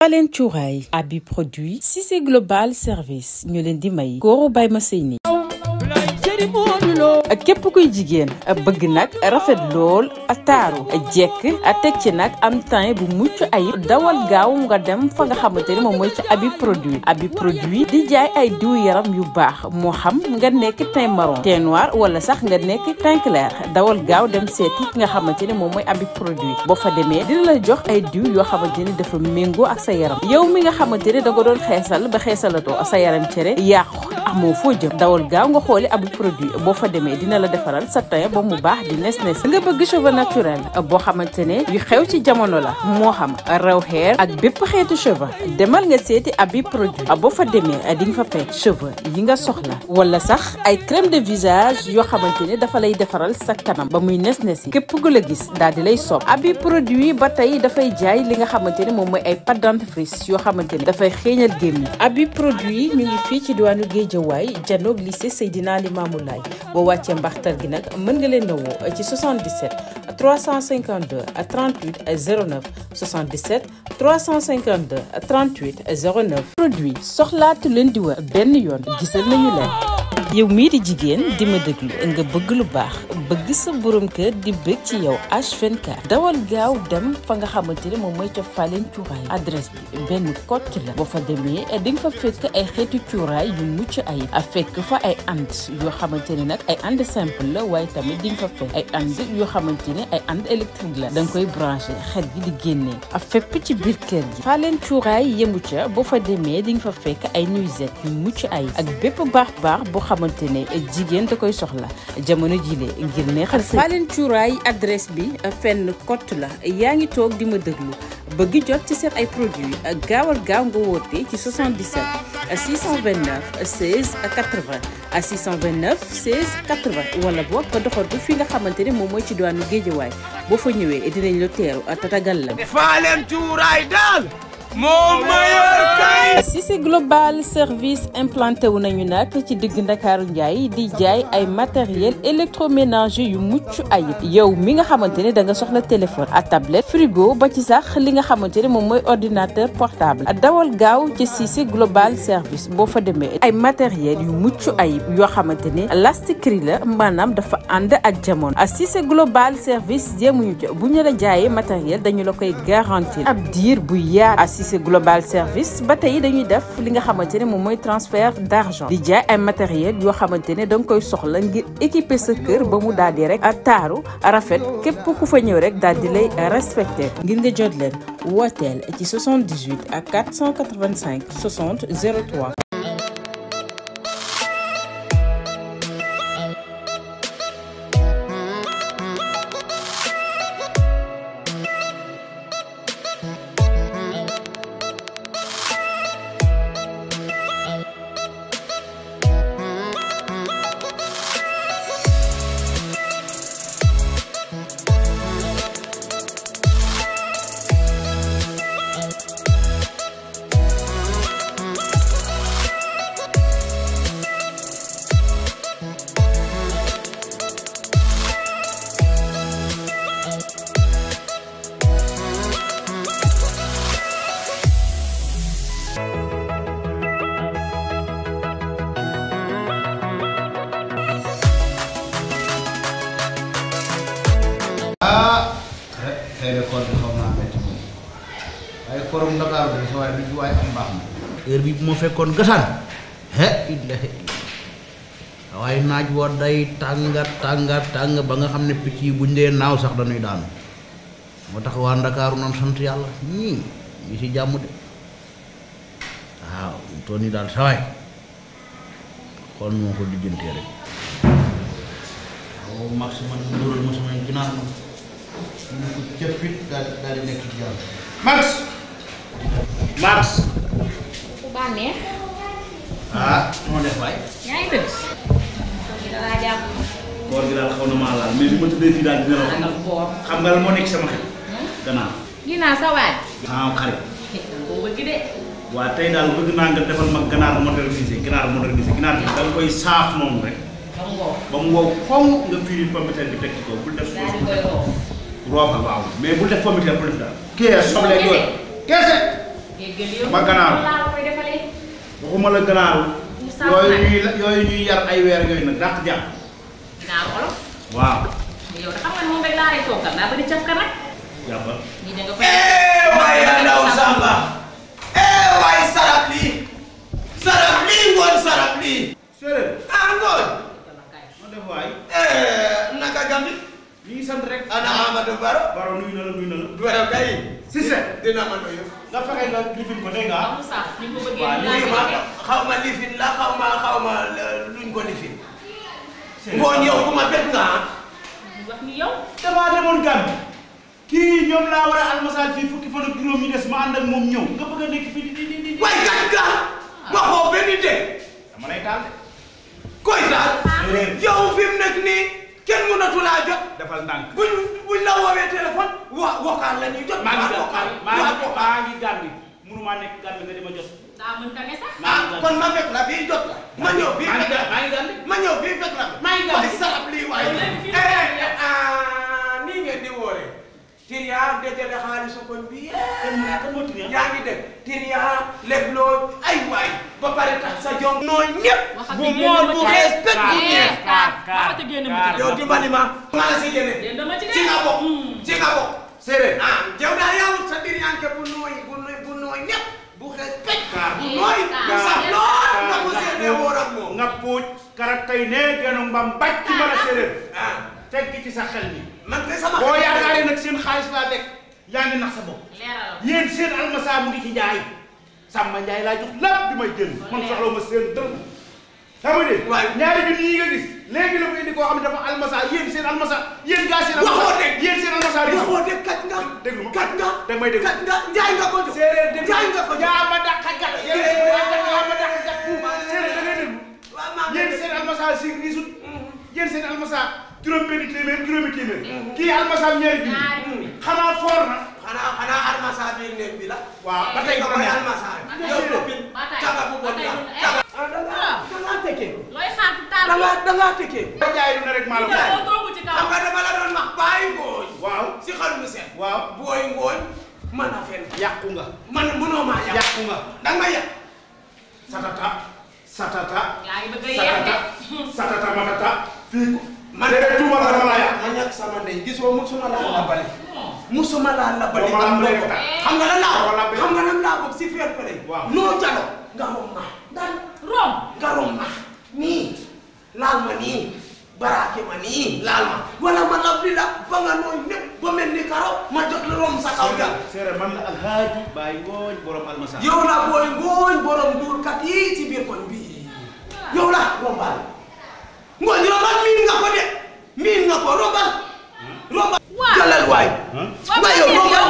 Falen cuuraay abi produit Cissé Global Service ñu leen di may góoru bay ma sëy ni képp kuy jigéen bëgg nag rafet lool taaru jekk teg ci nag am teint bu mucc ayib dawal gaaw nga dem fa nga xamante ni moom mooy ci abi produit di jaay ay diw yaram yu baax moo xam nga nekk teint marron teint noir wala sax nga nekk teint clair dawal gaaw dem seeti nga xamante ni moom mooy abi produit boo fa demee dina la jox ay diw yoo xamante ni dafa méngoo ak sa yaram yow mi nga xamante ni da nga doon xeesal ba xeesalatoo sa yaram cere yàqu amoo foo jëm dawal gaaw nga xooli abi produit boo fa demee dina la defaral sa teint ba mu baax di nes nga bëgg cheveux naturel boo xamante ne yu xew ci jamono la moo xam raw hair ak bépp xeetu cheveux demal nga seeti abi produit boo fa demee di nga fa fekk cheveux yi nga soxla wala sax ay crème de visage yoo xamante ne dafa lay defaral sa kanam ba muy nes yi képp ku la gis daal di lay sopp abi produit ba tey dafay jaay li nga xamante ne moom mooy ay pâte dentifrice yoo xamante ne dafay xeeñal gémmiñ abi produit mi ngi fii ci diwaanu Guédiawaye janoog lycée Seydina Limamou Laye boo wàccee mbaxtal gi nag mën nga leen a woo ci 77 352 38 09 77 352 38 09 produit soxlaatu leen di wër benn yoon gisal nañu leen. yow mii di jigéen di ma déglu nga bëgg lu baax bëgg sa borom kër di bëgg ci yow H24 dawal gaaw dem fa nga xamante ne moom mooy ca Falen cuuraay adresse bi benn kott la boo fa demee di nga fa fekk ay xeetu cuuraay yu mucc ayib a fekk fa ay and yoo xamante ne nag ay and simple la waaye tamit di nga fa fekk ay and yoo xamante ne ay and électrique la da nga koy branché xet gi di génnee a fépp ci biir kër gi Falen cuuraay yemu ca boo fa demee di nga fa fekk ay nuisette yu mucc ayib ak bépp baax boo xamante ne jigéen da koy soxla jamono jile ngir neexal sa Falen cuuraay adresse bi fenn kott la yaa ngi toog di ma déglu bëgg jot ci seen ay produits gaawal gaaw nga woote ci 77 629 16 80 629 16 80 wala boog nga doxal ko fi nga xamante ne moom mooy ci diwaanu Guédiawaye boo fa ñëwee dinañ la teeru tatagal la. Falen cuuraay daal moo mayor kay. Cissé Global Service implanté wu nañu nag ci digg Ndakaaru Njaay di jaay ay matériel électroménager yu mucc ayib yow mi nga xamante ne da nga soxla téléphone à tablette frigo ba ci sax li nga xamante ne moom mooy ordinateur portable dawal gaaw ci Cissé Global Service boo fa demee ay matériel yu mucc ayib yoo xamante ne lastikri la maanaam dafa ànd ak jamono Cissé Global Service jéemuñu ca bu ñu la jaayee matériel dañu la koy garantir ab diir bu yaatu Cissé Global Service ba tey dañuy def li nga xamante ne moom mooy transfert d'argent di jaay ay matériel yoo xamante ne da nga koy soxla ngir équiper sa kër ba mu daal di rek taaru rafet képp ku fa ñëw rek daal di lay respecté ngir nga jot leen wooteel ci 78 ak 485 60 03. tey de koor bi xaw naa métti moom waaye kooram Dakar bi sa waaye bi ci waaye am baax na heure bi bu ma fekkoon gasaan waaye naaj wa day tàng ba nga xam ne picc yi buñ dee naaw sax dañuy daanu moo tax waa Ndakaaru noonu sant yàlla ñii ngi ci jàmm de waaw toon yi daal sa waay xool moo ko lijjantee rek waaw max man ndóoral ma sama ginaar ma ñu ko cëppit daal di nekk ci jàmm Max ku bànneex moo def waay yaa ngi tëdd dalaa jàpp koor gi daal xaw na maa laal mais bi ma tëddee fii daal dina la ana koor xam nga la moo nekk sama xel gannaaw ginnaaw sa waay xarit koo bëgg de waa tey daal bëgg naa nga defal ma ganaar modernisé ginaar bi da nga koy saaf noonu rek ba mu wow xoŋ nga firi pomme de terre bi teg ci kaw bul def roofal waaw mais bul def pomme de terre bul def daal kii soble yooyu kese ma ganaar waxuma la ganaar yooyu ñuy yar ay weer yooyu nag dàq jàpp ganaar olof waaw yow da xam nga moom rek laa lay toogal daa bëri caf ka nag jàppal ñi da nga fay waaye ndaw Samba waaye sarab lii ngoon sarab lii séeréer ngoon ma def waay naka gambi ñu ngi sant rek ana Amadou Baro nuyu na la Baro kay Cissé dina ma nuyu nga fexe nga lifin ko dégg nga amul saaf ni ko bëggee waaw nuyu ma xaw ma lifin la xaw ma luñ ko lifin ngoon yow ku ma bet nga wax ni yow damaa demoon Gàmbi kii ñoom laa war a almasal fii fukki fan ak juróom yi des ma ànd ak moom ñëw nga bëgg a nekk fii di waay kat ga waxoo benn de dama lay taal de koy taal yow fi mu nekk nii kenn mënatu laa jot defal ndànk buñ la woowee téléphone vocal la ñuy jot maa ngi Gàmbi mënumaa nekk Gàmbi nga di ma jot daa mën tane sax kon ma fekk la fii jot la ma ñëw fii fekk la maa ngi Gàmbi ma ñëw fii fekk la maa ngi Gàmbi waaye sarab lii waaye nii ngeen di woore Tiriya dajale xaalisu koñ bi yaa ngi dégg Tiriya lebloo ay waay ba pare tax sa jom nooy ñëpp bu mool bu xees pet bu ñeef yow dimbali ma maa la si génne ci nga bokk séeréer yow daa yaawut sa Tiriyanke bu nooy ñëpp bu xees pet bu nooy bu sax lool nga ko seetee woor ak moom nga puuj karak kay ne gënu mbam bàcc ma la séeréer tegg ci sa xel mi man kay sama boo yaakaaree nag seen xaalis laa lekk yaa ngi nax sa bopp yéen seen almasa mu ngi ci jaay Samba Ndiaye laa jox lépp bi may jël man soxla ma seen dërëm sama de ñaari junni yi nga gis léegi la ko indi koo xam ne dafa almasa yéen seen almasa yéen gaa seen almasa waxoo dégg yéen seen almasa waxoo dégg kat nga déglu ma kat nga da may déglu kat nga jaay nga ko jox séeréer déglu jaay nga ko jox yaa ma dàq gat yaa ma dàq gat séeréer da ngay déglu yéen seen almasa si risut yéen seen almasa juróom-benni téeméer juróomi téeméer kii almasa ñaari junni xanaa foor na xanaa almasa biir néeg bi la waaw ba tey nga koy almasa yow toppil caga bu bon la dangaa tekkee looy xaar taal dangaa tekkee ba jaay lu ne rek maa la ko xam nga dama la doon wax bàyyi ngooñ waaw si xel mu set waaw booy ngooñ mën a fen yàqu nga man mënoo maa yàqu nga danga yàq satata yaa ngi bëgg a yeex de satata matata fii ko man de tuuma la dama la yàq ma ñàkk sama ndey gisoo musuma laa labali musuma laa labali Doo ma am lay ta. xam nga lan laa Doo ma labali. xam nga lan laa bëgg si fair play Waaw. noo jalo nga rom ma daan rom nga rom ma nii laal ma nii baraake ma nii laal ma wala ma labli la ba nga nooy népp ba mel ni karaw ma jot la rom sa kaw jal séeréer man la alhaaji Baye Ngooñ borom almasa yow la booy ngooñ borom duurkat yi ci biir koñ bii yow la rombal ngooñ rombal miin nga ko de miin nga ko rombal rombal jalal waay nga yow rombal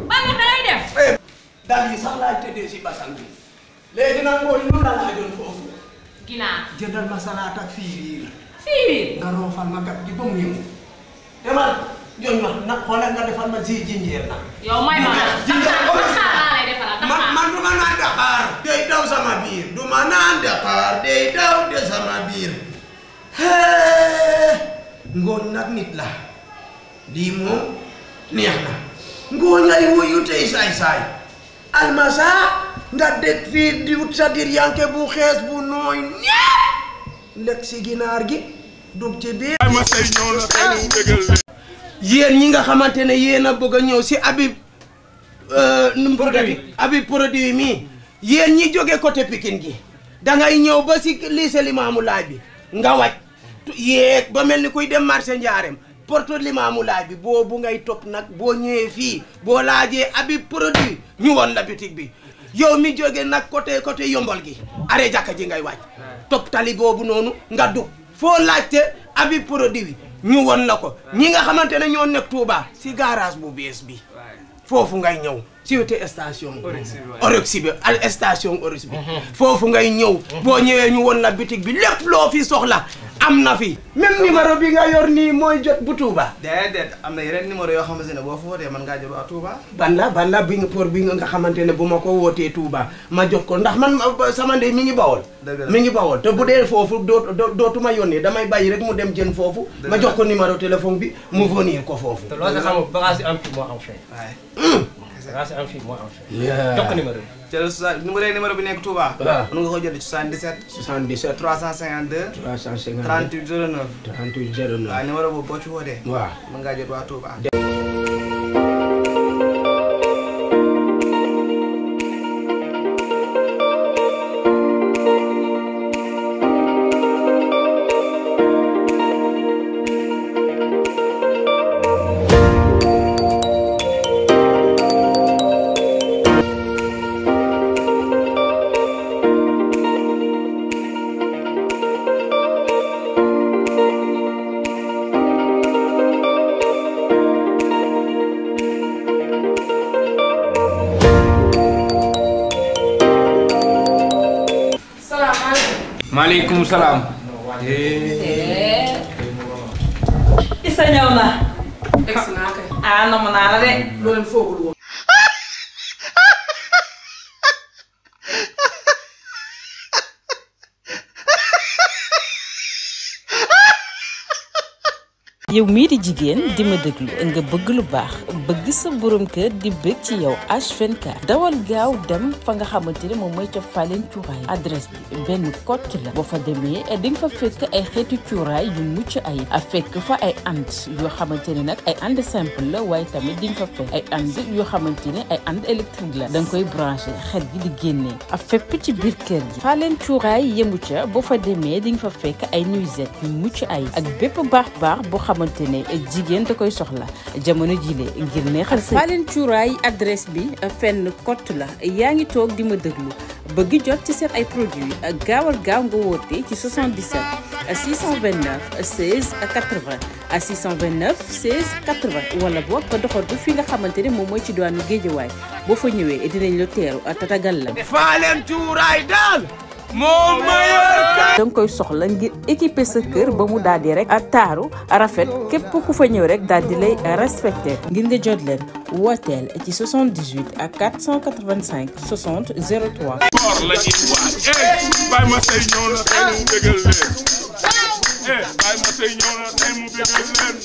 ba nga day def dal yi sax laay tëddee si basan bi léegi nag ngooñ lu la laajoon foofu ginaar jëndal ma salaat ak fiiriir fii nga roofal ma gat gi ba mu ñëw demal joñ ma na xoolal nga defal ma si jinjeer na yow may ma taxaar laa lay defal man du ma naan Dakar day daw sama biir du ma naan Dakar day daw de sama biir ngooñ nag nit la lii moom neex na ngooñ ay wuyu tey saay-saay almasa nga dégg fii di wut sa Tiriyanke bu xees bu nooy ñepp lekk si ginaar gi dug ci biir yéen ñi nga xamante ne yéen a bëgg a ñëw si Habib nu mu tuddati Habib produit mii yéen ñi jóge côté Pikine gi dangay ñëw ba si lycée Limamou Laye bi nga wàcc yéeg ba mel ni kuy dem marché Ndiarème porte Limamou Laye bi boobu ngay topp nag boo ñëwee fii boo laajee Habib produit ñu woon la boutique bi yow mi jóge nag côté yombol gi arrêt jàkka ji ngay wàcc topp tali boobu noonu nga dugg foo laajte Habib produit bi ñu won la ko ñi nga xamante ne ñoo nekk Touba si garage bu bees bi foofu ngay ñëw si wetu station Oryx bi station Oryx bi foofu ngay ñëw boo ñëwee ñu won la boutique bi lépp loo fi soxla am na fi même numéro bi nga yor nii mooy jot bu Touba déedéet am na yeneen numéro yoo xamante ne boo fa wootee mën ngaa jot a Touba ban la bi nga pour bi nga xamante ne bu ma ko wootee Touba ma jot ko ndax man sama ndey mi ngi bawol mi ngi bawol te bu dee foofu dootuma yónnee damay bàyyi rek mu dem jën foofu ma jox ko numéro téléphone bi mu venir ko foofu te loolu nga xam bagage yi am fi moo am fee waaye race am fii moo am fii. jox ko numéro bi. jël numéro bi nekk Touba. waaw mën nga ko jël 77. 77. 352. 352. 38 09. 38 09. waaw numéro boobu boo ci wootee. waaw mën ngaa jot waa Touba. maaleykum salaam. Issa ñëw na. Egsi naa kay. ah namm naa la de. loolu foogul woon. yow mii di jigéen di ma déglu nga bëgg lu baax bëgg sa borom kër di bëgg ci yow H24 dawal gaaw dem fa nga xamante ne moom mooy ca Falen cuuraay adresse bi benn kott la boo fa demee di nga fa fekk ay xeetu cuuraay yu mucc ay a fekk fa ay and yoo xamante ne nag ay and simple la waaye tamit di nga fa fekk ay and yoo xamante ne ay and électrique la da nga koy branché xet gi di génnee a fépp ci biir kër gi Falen cuuraay yemu ca boo fa demee di nga fa fekk ay nuisette yu mucc ay ak bépp baax boo xamante ne jigéen da koy soxla jamono jile ngir neexal sa Falen cuuraay adresse bi fenn kott la yaa ngi toog di ma déglu bëgg jot ci seen ay produits gaawal gaaw nga woote ci 77 629 16 80 629 16 80 wala boog nga doxal ko fi nga xamante ne moom mooy ci diwaanu Géejawaay boo fa ñëwee dinañ la teeru tatagal la. Falen cuuraay daal moo mayor ka. da nga koy soxla ngir équiper sa kër ba mu daal di rek taaru rafet képp ku fa ñëw rek daal di lay respecté ngir nga jot leen wooteel ci 78 ak 485 60 03. la ñuy waaj Baye Massey ñëw na tey mu bégal leen Baye Massey ñëw na tey mu bégal leen